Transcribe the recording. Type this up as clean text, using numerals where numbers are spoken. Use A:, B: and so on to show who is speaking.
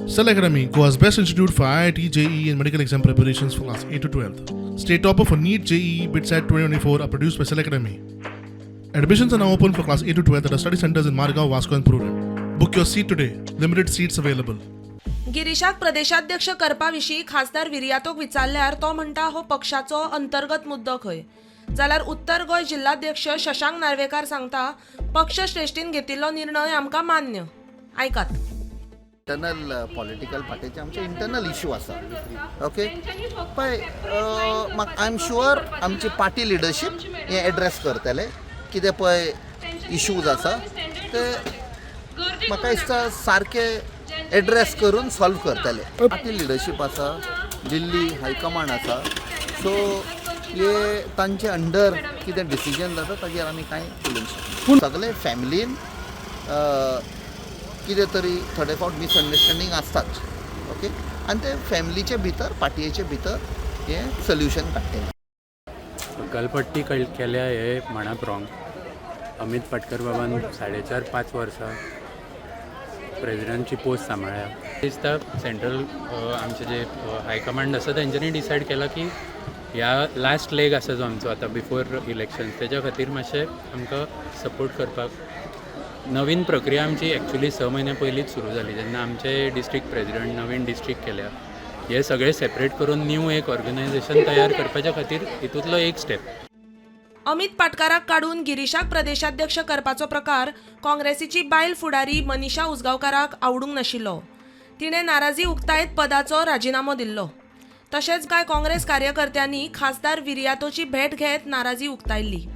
A: Cell Academy, Goa's best institute for IIT, JEE, and medical exam preparations for class 8 to 12. State topper for NEET, JEE, BITSAT 2024 are produced by Cell Academy. Admissions are now open for class 8 to 12 at our study centers in Margao, Vasco, and Prudent. Book your seat today. Limited seats available.
B: गिरीशाक प्रदेशाध्यक्ष करपा विशीं खासदार विरियातोक विचारल्यार तो म्हणटा, हो पक्षाचो अंतर्गत मुद्दो खंय. जाल्यार उत्तर गोंय जिल्हाध्यक्ष शशांक नार्वेकार सांगता, पक्ष श्रेष्ठीन घेतिल्लो निर्णय आमकां मान्य. आयकात.
C: इंटरनल पॉलिटिकल पार्टीचे आमचे इंटरनल इशू आसा, ओके. पळय, म्हाका I am sure आमची पार्टी लिडरशीप हें एड्रेस करतले. कितें पळय इशूज आसा ते म्हाका दिसता सारके एड्रेस करून सॉल्व करतले. पार्टी लिडरशीप आसा, दिल्ली हायकमांड आसा, सो हे तांचे अंडर कितें डिसिजन जाता ताजेर आमी कांय उलोवंक शकना. सगळे फॅमिलीन कितें तरी थोडे फावट मिसअंडरस्टँडींग आसताच, ओके, आनी ते फॅमिलीचे भितर, पार्टयेचे भितर हें सोल्युशन काडटले.
D: गलपट्टी केल्या हे म्हणप रॉंग. अमित पाटकर बाबान 4.5-5 वर्सां प्रेजिडंटची पोस्ट सांबाळ्ळ्या. दिसता सेंट्रल आमचे जे हायकमांड आसा तेंच्यांनी डिसायड केलां की ह्या लास्ट लेग आसा जो आमचो आतां बिफोर इलेक्शन, तेज्या खातीर मातशें आमकां सपोर्ट करपाक. नवीन प्रक्रिया आमची एक्चुली 6 म्हयन्या पयलींच सुरू जाली, जेन्ना आमचे डिस्ट्रिक्ट प्रेजिडंट नवीन डिस्ट्रिक्ट केल्या. हे सगळे सेपरेट करून न्यू एक ऑर्गनायझेशन तयार करपाच्या खातीर हितूंतलो एक स्टेप.
B: अमित पाटकाराक काडून गिरीशाक प्रदेशाध्यक्ष करपाचो प्रकार काँग्रेसीची बायल फुडारी मनीषा उजगांवकाराक आवडूंक नाशिल्लो. तिणें नाराजी उक्तायत पदाचो राजिनामो दिल्लो. तशेंच कांय काँग्रेस कार्यकर्त्यांनी खासदार विरियातोची भेट घेत नाराजी उक्तायल्ली.